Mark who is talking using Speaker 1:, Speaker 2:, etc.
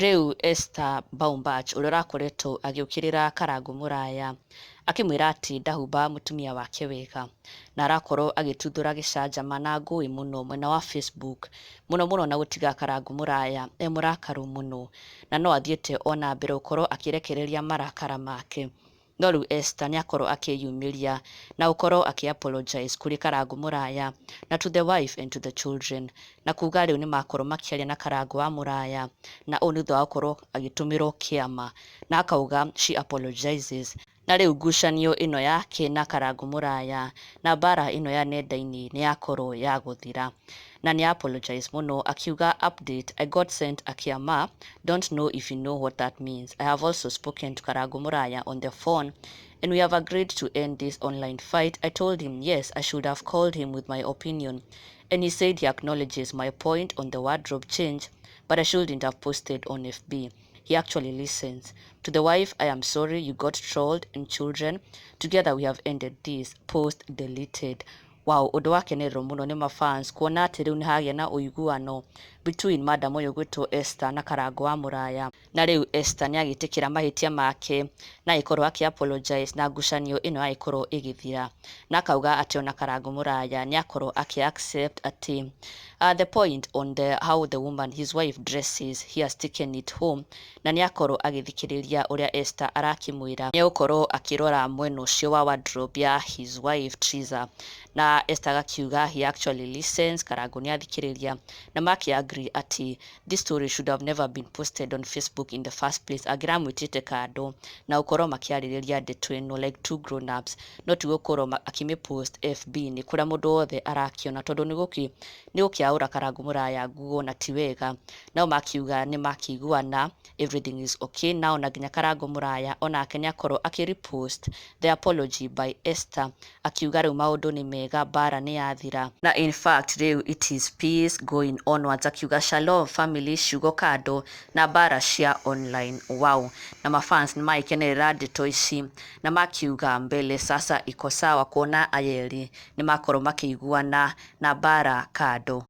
Speaker 1: Rĩu Esther Baumbach ũrĩa ũrakoretwo agĩũkĩrĩra Karangũ Mũraya akĩmwĩra atĩ ndahumbaga mũtumia wake wega na arakorwo agĩtuthũra gĩcanjama na ngũĩ mũno mwena wa Facebook mũno mũno na gũtiga Karangũ Mũraya e mũrakaru mũno na no athiĩte ona mbere gũkorwo akĩrekereria marakara make. No rĩu Esther nĩ akorwo akĩyumĩria na gũkorwo akĩ apologize kũrĩ Karangũ Mũraya na to the wife and to the children, na kuga rĩu nĩ makorwo makĩaria na Karangũ wa Mũraya, na ũũ nĩ thutha wa gũkorwo agĩtũmĩrwo kĩama na akauga she apologizes. Na rĩu ngucanio ĩno yake na Karangũ Mũraya na mbara ĩno ya nenda-inĩ nĩ yakorwo ya gũthira na nĩ apologize mũno akiuga, "Update: I got sent a kĩama. Don't know if you know what that means. I have also spoken to Karangũ Mũraya on the phone and we have agreed to end this online fight. I told him yes, I should have called him with my opinion, and he said he acknowledges my point on the wardrobe change, but I shouldn't have posted on FB. He actually listens. To the wife, I am sorry you got trolled, and children, together we have ended this. Post deleted." Wow, ũndũ wa kenererwo mũno nĩ mafans kuona atĩ rĩu nĩ hagĩa na ũiguano between madam ũyũ gwĩtwo Esther na Karangũ wa Mũraya, na rĩu Esther nĩ agĩtĩkĩra mahĩtia make na agĩkorwo akĩ apologize na ngucanio ĩno yagĩkorwo ĩgĩthira, na akauga atĩ ona Karangũ Mũraya nĩ akorwo akĩ accept atĩ the point on the how the woman, his wife, dresses, he has taken it home, na nĩ akorwo agĩthikĩrĩria ũrĩa Esther arakĩmwĩra nĩ egũkorwo akĩrora mwena ũcio wa wardrobe ya his wife Triza. Na Esther agakiuga he actually listens, Karangũ nĩ athikĩrĩria na makĩ agree atĩ this story should have never been posted on Facebook in the first place, angĩramwĩtĩte kando na gũkorwo makĩarĩrĩria ndeto ĩno like two grown ups, no ti gũkorwo akĩmĩpost FB-inĩ kũrĩa mũndũ wothe arakĩona, tondũ nĩ gũkĩaũra Karangũ Mũraya nguo na ti wega. Nao makiuga nĩ makĩiguana, everything is okay now, na nginya Karangũ Mũraya onake nĩ akorwo akĩ repost the apology by Esther akiuga rĩu maũndũ nĩ mega, mbara nĩ yathira, na in fact rĩu it is peace going onwards, akiuga shalom family, ciugo kando na mbara cia online. Wow, na mafans nĩ magĩkenerera ndeto ici na makiuga mbele sasa iko sawa, kuona aya erĩ nĩ makorwo makĩiguana na mbara kando.